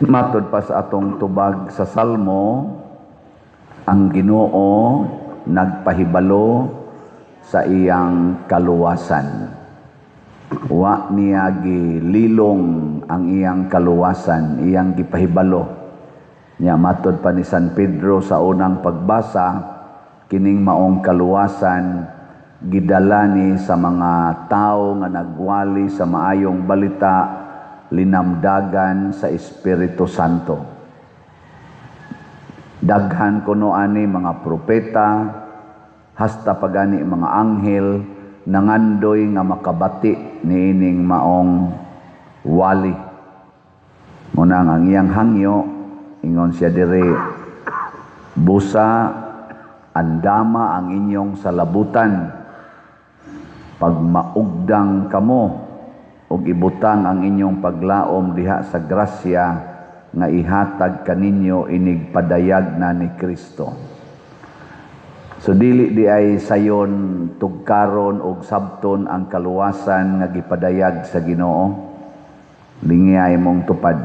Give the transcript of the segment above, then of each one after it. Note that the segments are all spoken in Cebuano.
Matod pa sa atong tubag sa Salmo, ang Ginoo nagpahibalo sa iyang kaluwasan. Wa niya gililong ang iyang kaluwasan, iyang gipahibalo. Nya matod pa ni San Pedro sa unang pagbasa, kining maong kaluwasan gidala ni sa mga tao nga nagwali sa maayong balita linamdagan sa Espiritu Santo. Daghan kuno ani mga propeta, hasta pagani mga anghel, nangandoy nga makabati niining maong wali. Muna ang iyang hangyo, ingon siya diri, "Busa andama ang inyong salabutan, pagmaugdang kamo ug ibutang ang inyong paglaom diha sa grasya nga ihatag kaninyo inig padayag na ni Kristo." So dili di ay sayon tugkaron og sabton ang kaluwasan nga gipadayag sa Ginoo. Lingiyay mong tupad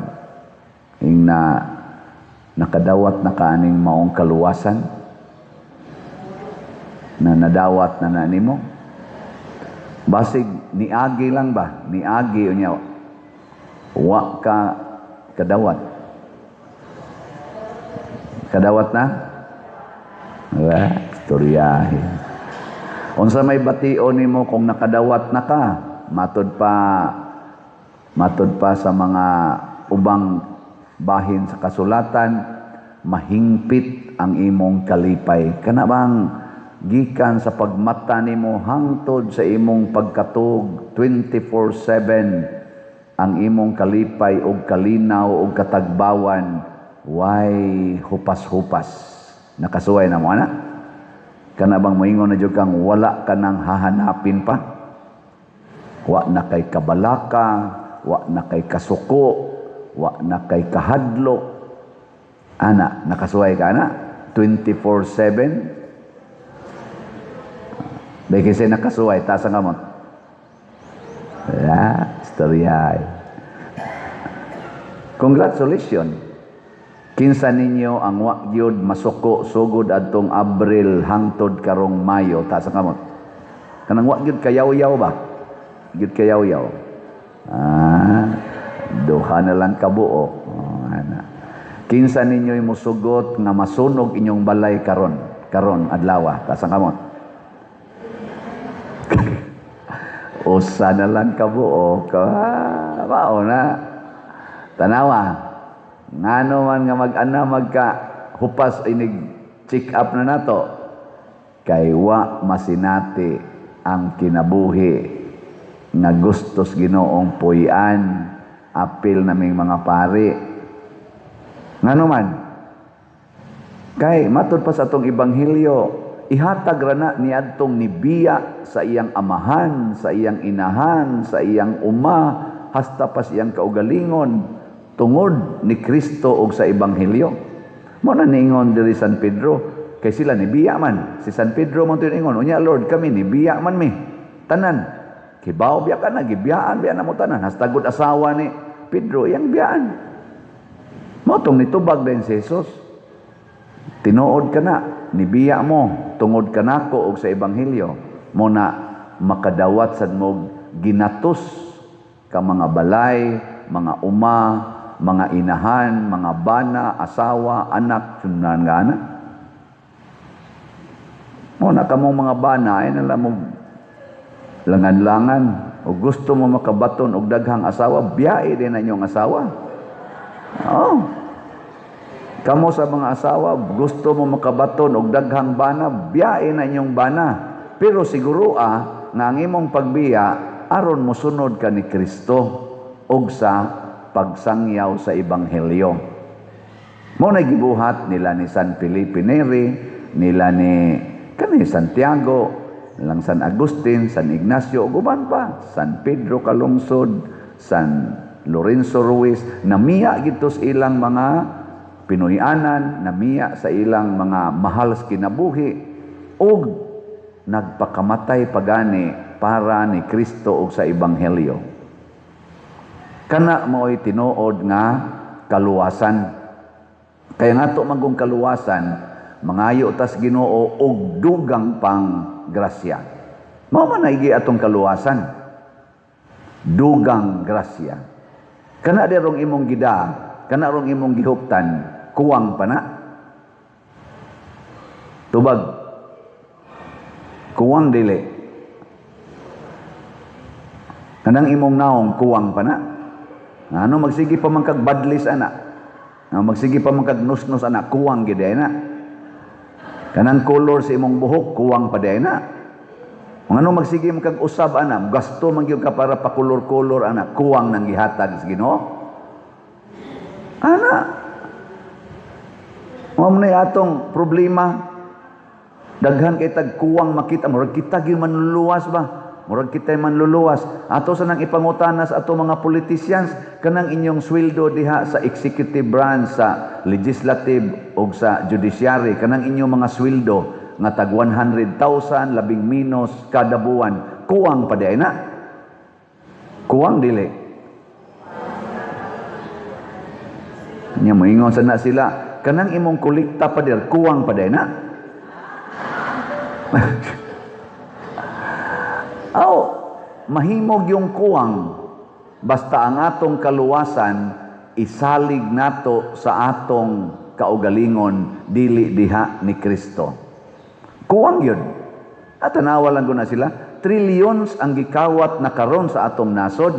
ing na nakadawat na kaaning maong kaluwasan na nadawat na na nimo. Basig niagi lang ba? Niagi unya wa ka kadawat. Kadawat na? Wala, istoryahe. Unsa may bation nimo kung nakadawat na ka? Matod pa sa mga ubang bahin sa kasulatan, mahingpit ang imong kalipay. Kana bang gikan sa pagmata nimo hangtod sa imong pagkatug, 24/7 ang imong kalipay og kalinaw og katagbawan way hupas-hupas. Nakasuway na mo ana? Kana bang moingon na jud kang wala ka nang hahanapin pa? Wa na kay kabalaka, wa na kay kasuko, wa na kay kahadlok. Ana, nakasuway ka ana? 24/7. Bay kasi nakasuway, taas ang kamot. Ya, istorya. Congratulations. Kinsa ninyo ang wa gyud masuko sugod adtong Abril hangtod karong Mayo, taas ang kamot. Kanang wa gyud kayaw-yaw ba? Gyud kayaw-yaw. Ah, duha na lang kabuok. Oh, ana. Kinsa ninyo'y musugot nga masunog inyong balay karon, karon adlaw, taas ang kamot. Usa na lang kabuok. Ah, mao na. Tanawa. Ngano man nga mag-ana magka hupas inig check up na nato, kay wa masinati ang kinabuhi nga gustos Ginoong puy-an apil naming mga pari. Ngano man kay matud pa sa atong ebanghelyo, ihatag ra na niadtong nibiya sa iyang amahan, sa iyang inahan, sa iyang uma, hasta pa sa iyang kaugalingon tungod ni Kristo og sa ebanghelyo. Mo na niingon diri San Pedro, kay sila nibiya man. Si San Pedro mo ingon, "Unya Lord, kami nibiya man mi. Tanan. Kibaw biya ka na, gibiyaan biya na mo tanan." Hasta gud asawa ni Pedro iyang biyaan. Mo tong nitubag din si Jesus. "Tinuod ka na, nibiya mo tungod kanako og sa ebanghelyo." Mo na makadawat sad mo ginatos ka mga balay, mga uma, mga inahan, mga bana, asawa, anak, sunan nga ana. Mo na kamong mga bana ay nala mo langan-langan o gusto mo makabaton og daghang asawa, biyae din na inyong asawa. Oh. Kamo sa mga asawa, gusto mo makabaton og daghang bana, biyae na inyong bana. Pero siguro nga ang imong pagbiya aron mosunod ka ni Kristo og sa pagsangyaw sa ebanghelyo. Mo na gibuhat nila ni San Felipe Neri, nila ni kani Santiago, nilang San Agustin, San Ignacio, ug uban pa, San Pedro Calungsod, San Lorenzo Ruiz, namiya gito sa ilang mga Pinoy-anan, namiya sa ilang mga mahal sa kinabuhi, ug nagpakamatay pagani para ni Kristo ug sa ebanghelyo. Kana mo'y tinuod nga kaluwasan. Kaya nga ato magong kaluwasan, mangayo tas Ginoo og dugang pang grasya. Mao man na atong kaluwasan. Dugang grasya. Kana dirong imong gida, kana rong imong gihuptan, kuwang pa na. Tubag. Kuwang dili. Kanang imong naong, kuwang pa na. Ano magsige pa man kag badlis ana. Nga magsige pa man kag nusnos ana, kuwang gid na. Kanang color sa imong buhok, kuwang pa diay na. Kung ano magsige man kag usab ana, gasto man gyud ka para pakulor-kolor ana, kuwang nang gihatag sa Ginoo. Ana. Mao man atong problema. Daghan kay tag kuwang makita, murag kita gyud manluluwas ba? Murag kita manluluwas. Ato sa nang ipangutana sa ato mga politicians, kanang inyong sweldo diha sa executive branch, sa legislative o sa judiciary, kanang inyong mga sweldo nga tag 100,000 labing minus kada buwan, kuwang pa diay na? Kuwang dili? Nya moingon sa na sila, kanang imong kolekta pa dir, kuwang pa diay na? Aw, mahimog yung kuwang basta ang atong kaluwasan isalig nato sa atong kaugalingon, dili diha ni Kristo. Kuwang yun. At tanawa lang ko na sila, trillions ang gikawat na karon sa atong nasod.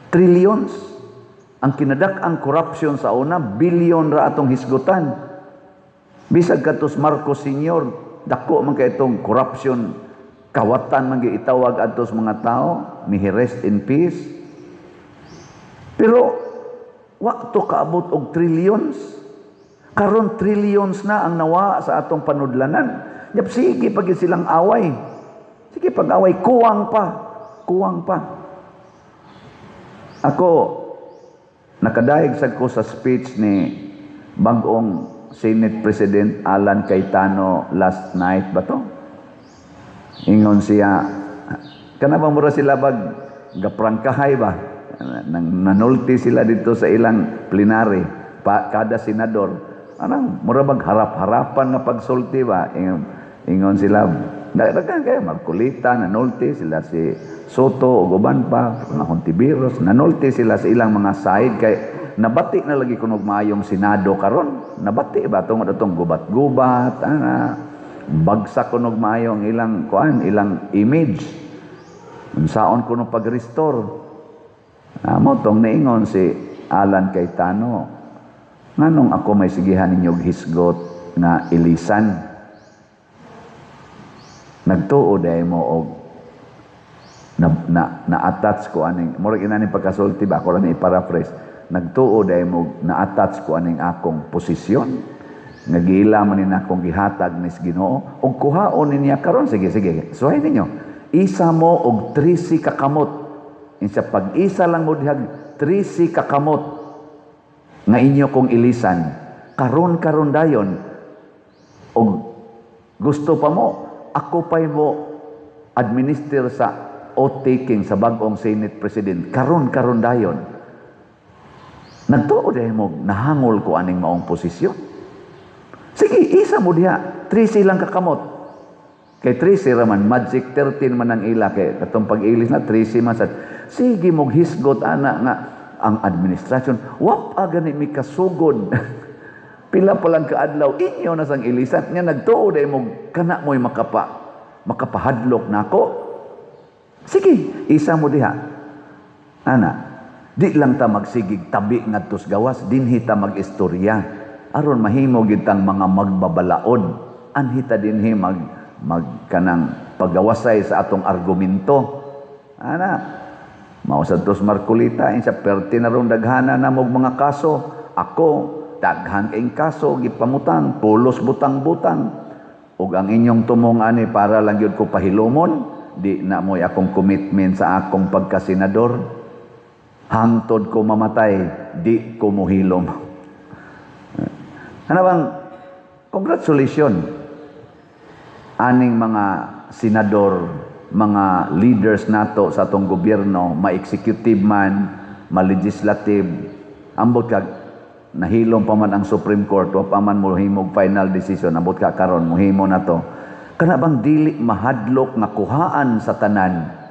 Trillions. Ang kinadak-ang corruption sa una, billion ra atong hisgutan. Bisag katos Marcos Sr., dako man kay itong corruption, kawatan man giitawag adtos mga tao, may he rest in peace. Pero wakto kaabot og trillions. Karon trillions na ang nawa sa atong panudlanan. Yap, sige pag silang away. Sige pag away, kuwang pa. Kuwang pa. Ako, nakadayeg sad ko sa speech ni bagong Senate President Alan Cayetano last night ba to? Ingon siya, kana ba mura sila bag gaprangkahay ba? Nang nanulti sila dito sa ilang plenary, pa, kada senador. Anang mura bag harap-harapan nga pagsulti ba? Ingon sila, daghan kayo magkulita, nanulti sila si Soto ug uban pa, mga Hontiveros, nanulti sila sa ilang mga side kay nabati na lagi kunog maayong Senado karon. Nabati ba tungod atong gubat-gubat, ana bagsak kunog maayo ang ilang kuan, ilang image. Unsaon kuno pag-restore. Amo tong niingon si Alan Cayetano, nganong ako may sigihan ninyo og hisgot nga ilisan? Nagtuo dahil mo og na-attach ko aning murag ina ni pagkasulti ba, ako lang i-paraphrase. Nagtuo dahil mo na-attach ko aning akong posisyon nga giila man ni akong gihatag ni Ginoo og kuhaon niya karon. Sige, sige, suway ninyo, isa mo og 13 kakamot. Insa pag-isa lang mo dihag 13 kakamot nga inyo kong ilisan karon karon dayon, og gusto pa mo ako pa'y mo administer sa oath taking sa bagong Senate President karon karon dayon. Nagtuo dahil mo nahangol ko aning maong posisyon. Sige, isa mo diha 13 lang kakamot. Kay 13 raman, magic 13 man ang ila kay katong pag-ilis na 13 man sad. Sige mog hisgot ana nga ang administrasyon wap gani mi kasugod. Pila pa lang kaadlaw inyo na sang ilisan nga nagtuo dahil mo kana mo'y makapahadlok nako. Sige, isa mo diha. Ana, di lang ta magsigig tabi ngadtos gawas, dinhi ta mag-istorya. Aron mahimo gyud tang mga magbabalaod. Anhi ta dinhi mag kanang paggawasay sa atong argumento. Ana, mao sad tos Marcolita insa perti na ron daghana na mog mga kaso. Ako daghan kayong kaso gipamutang, pulos butang-butang. Ug ang inyong tumong ani para lang gyud ko pahilumon, di na mo'y akong commitment sa akong pagkasenador. Hangtod ko mamatay, di ko mohilom. Ano bang congratulations aning mga senador, mga leaders nato sa atong gobyerno, ma-executive man, ma-legislative. Ambot kag nahilom pa man ang Supreme Court, wa pa man mohimog final decision, ambot ka karon mohimo na to. Kana bang dili mahadlok nga kuhaan sa tanan?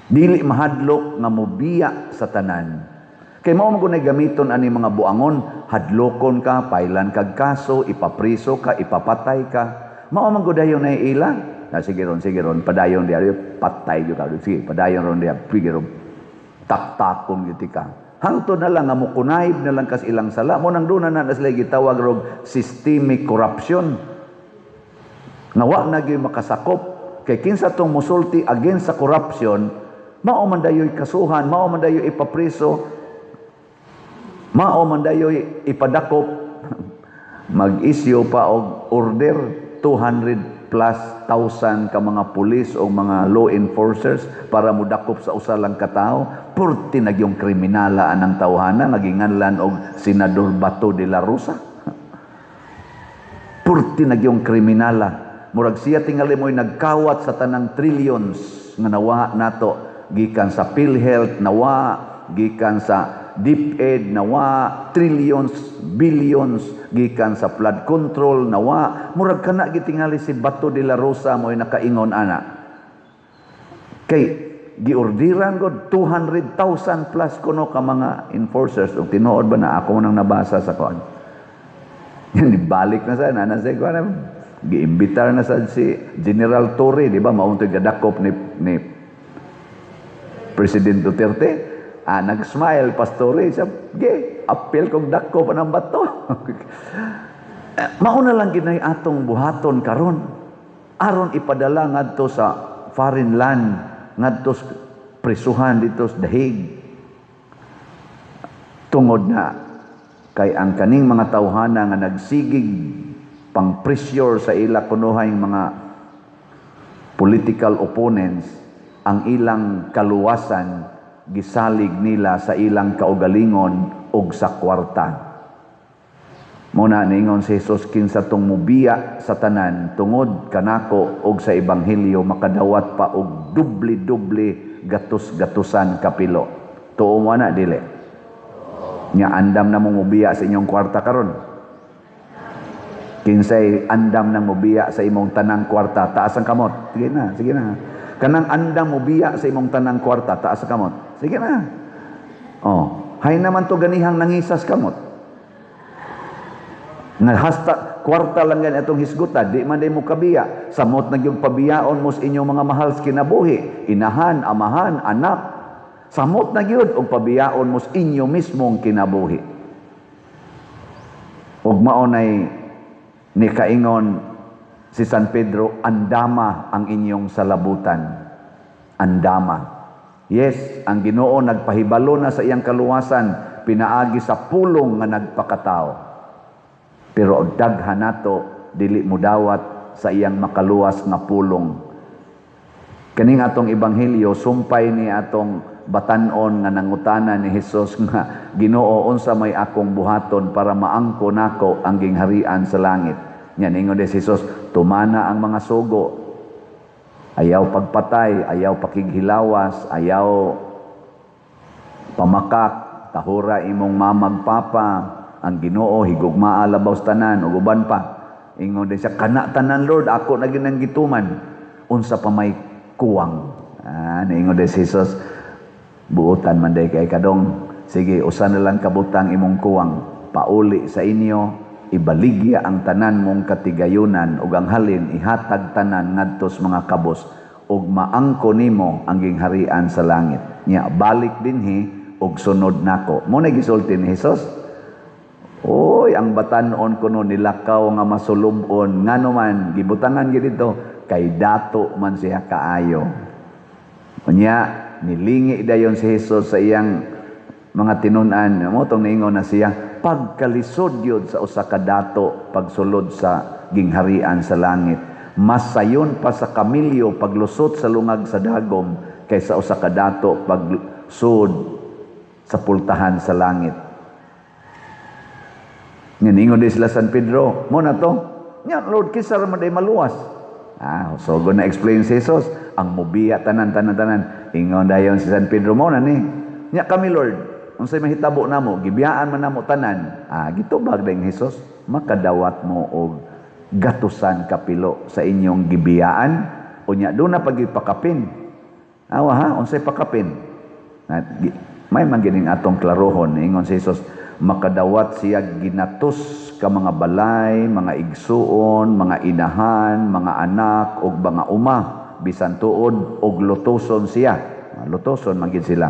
Dili mahadlok nga mobiya sa tanan? Kay mao man gud gamiton ani mga buangon, hadlokon ka, pailan kag kaso, ipapriso ka, ipapatay ka. Mao man gud dayon na ila. Na sige ron, padayon diya, patay gyud ka. Sige, padayon ron diya, sige ron. Taktakon gyud ka. Hangtod na lang nga mokunayb na lang kas ilang sala. Mao nang duna na na sila gitawag rog systemic corruption. Nga wa na gyud makasakop kay kinsa tong musulti against sa corruption, mao man dayoy kasuhan, mao man dayoy ipapriso, mao man dayoy ipadakop, mag-issue pa og order 200 plus thousand ka mga pulis o mga law enforcers para mudakop sa usa lang ka tawo. Purti na gyung kriminala anang tawhana nga ginganlan og Senador Bato de la Rosa. Purti na gyung kriminala. Murag siya tingali mo'y nagkawat sa tanang trillions nga nawa nato gikan sa PhilHealth, nawa gikan sa DepEd, nawa trillions, billions gikan sa flood control, nawa. Murag kana gitingali si Bato de la Rosa mo'y nakaingon ana. Kay giordiran god 200,000 plus kuno ka mga enforcers, ug tinuod ba na ako nang nabasa sa kuan. Yan balik na sa na sa kuan, giimbitar na sad si General Torre, di ba mao to'y gadakop ni President Duterte. Ah, nag-smile pastore siya, ge, apil kong dakop ang bato. Mao na lang ginay atong buhaton karon. Aron ipadala ngadto sa foreign land, ngadto sa prisuhan dito sa Dahig. Tungod na kay ang kaning mga tawhana nga nagsigig pang pressure sa ila kunuhay mga political opponents, ang ilang kaluwasan gisalig nila sa ilang kaugalingon og sa kwarta. Muna niingon si Jesus, kinsa tong mubiya sa tanan tungod kanako og sa ebanghelyo, makadawat pa og dubli-dubli, gatos-gatusan kapilo. Tuo mo na, dili? Nya andam na mo mubiya sa inyong kwarta karon? Kinsay andam nang mubiya sa imong tanang kwarta, taas ang kamot. Sige na, sige na. Kanang andam mubiya sa imong tanang kwarta, taas ang kamot. Sige na. Oh, hay naman to ganihang nangisas kamot. Nga hasta kwarta lang yan itong hisgutan, di man day mo kabiya. Samot na yung pabiyaon mo sa inyong mga mahal sa kinabuhi, inahan, amahan, anak. Samot na gyud og pabiyaon mo sa inyo mismong kinabuhi. Ug mao nay ni kaingon si San Pedro, andama ang inyong salabutan. Andama. Yes, ang Ginoo nagpahibalo na sa iyang kaluwasan pinaagi sa pulong nga nagpakatao. Pero og daghan nato dili mudawat sa iyang makaluwas nga pulong. Kaning atong ebanghelyo sumpay ni atong batan-on nga nangutana ni Hesus nga, "Ginoo, unsa may akong buhaton para maangko nako ang gingharian sa langit?" Nya ningon si Jesus, "Tumana ang mga sugo. Ayaw pagpatay, ayaw pakighilawas, ayaw pamakak, tahura imong mamag papa, ang Ginoo higugmaa labaw sa tanan," ug uban pa. Ingon din siya, "Kana tanan, Lord, ako na ginang gituman. Unsa pa may kuwang?" Ah, niingon din si Jesus, "Buotan man day kay kadong. Sige, usa na lang kabutang imong kuwang. Pauli sa inyo, ibaligya ang tanan mong katigayunan ug ang halin ihatag tanan ngadto sa mga kabos ug maangko nimo ang gingharian sa langit. Nya balik dinhi ug sunod nako." Mo na gisulti ni Jesus. Oy, ang batan-on kuno nilakaw nga masulub-on, ngano man gibutangan gid dito kay dato man siya kaayo. Unya nilingi dayon si Jesus sa iyang mga tinun-an. Mo tong niingon na siya, pagkalisod yun sa usa ka dato pagsulod sa gingharian sa langit. Mas sayon pa sa kamilyo paglusot sa lungag sa dagom kaysa usa ka dato pagsud sa pultahan sa langit. Nga ningon din sila San Pedro, mo na to, nya Lord, kinsa ra man day maluwas? Ah, so go na explain si Jesus, ang mubiya tanan tanan tanan. Ingon dayon si San Pedro, mo na ni. Nya kami, Lord. Unsay mahitabo namo? Gibiyaan man namo tanan. Ah, gitubag din Jesus, makadawat mo og gatusan kapilo sa inyong gibiyaan. Unya doon na pagipakapin. Awa ha, unsay pakapin? May man gining atong klarohon, ingon si Jesus, makadawat siya ginatos ka mga balay, mga igsuon, mga inahan, mga anak ug mga uma, bisan tuod og lutoson siya. Ah, lutoson man gid sila.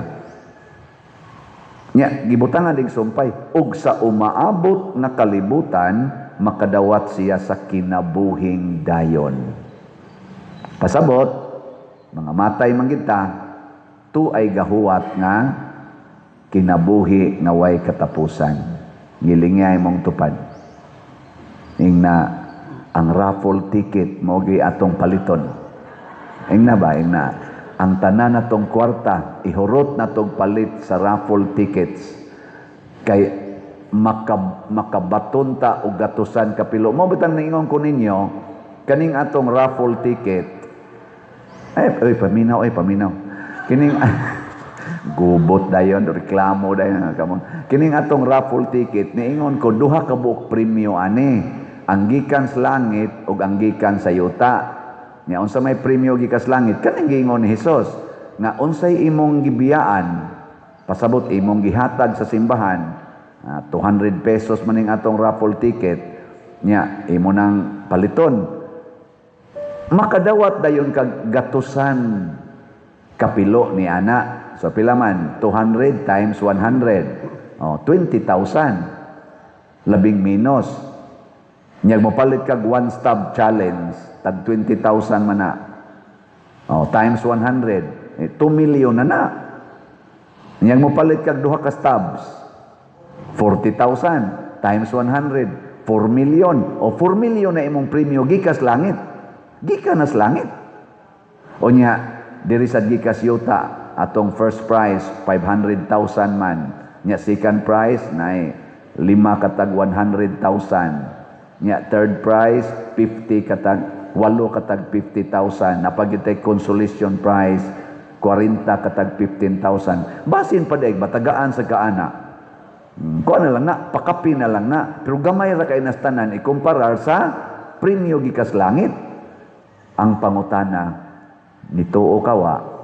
Nya gibutangan dig sumpay ug sa umaabot nga kalibutan makadawat siya sa kinabuhing dayon. Pasabot, mga matay man gid ta, tu ay gahuwat nga kinabuhi nga way katapusan. Gilingay mong tupad. Ingna ang raffle ticket mao gyud atong paliton. Ingna ba, ingna ang tanan natong kwarta ihurot natong palit sa raffle tickets kay makabaton ta og gatusan kapilo. Mao bitang niingon ko ninyo kaning atong raffle ticket. Ay, oy, paminaw, ay, paminaw. Kining gubot dayon, reklamo dayon kamo. Kining atong raffle ticket, niingon ko duha ka buok premyo ani. Ang gikan sa langit ug ang gikan sa yuta. Nya unsa may premyo gikan sa langit? Kaning giingon ni Hesus nga unsay imong gibiyaan, pasabot imong gihatag sa simbahan, 200 pesos maning atong raffle ticket, nya imo nang paliton. Makadawat dayon kag gatusan kapilo ni ana. So pila man 200 times 100? Oh, 20,000. Labing minus. Nyag mopalit kag one stop challenge, tag 20,000 man na. Oh, times 100, eh, 2 million na na. Nyag mopalit kag duha ka stubs, 40,000 times 100, 4 million. O 4 million na imong premyo gikas langit. Gikan na sa langit. O nya, diri sa gikas yuta, atong first prize, 500,000 man. Nya second prize, na lima katag 100,000. Nya third prize, 50 katag, walo katag 50,000. Napagitay consolation prize, 40 katag 15,000. Basin pa daig, batagaan sa kaana. Kuha na lang na, pakapi na lang na. Pero gamay ra kay nastanan ikumparar sa premyo gikas langit. Ang pangutana, nituo ka wa?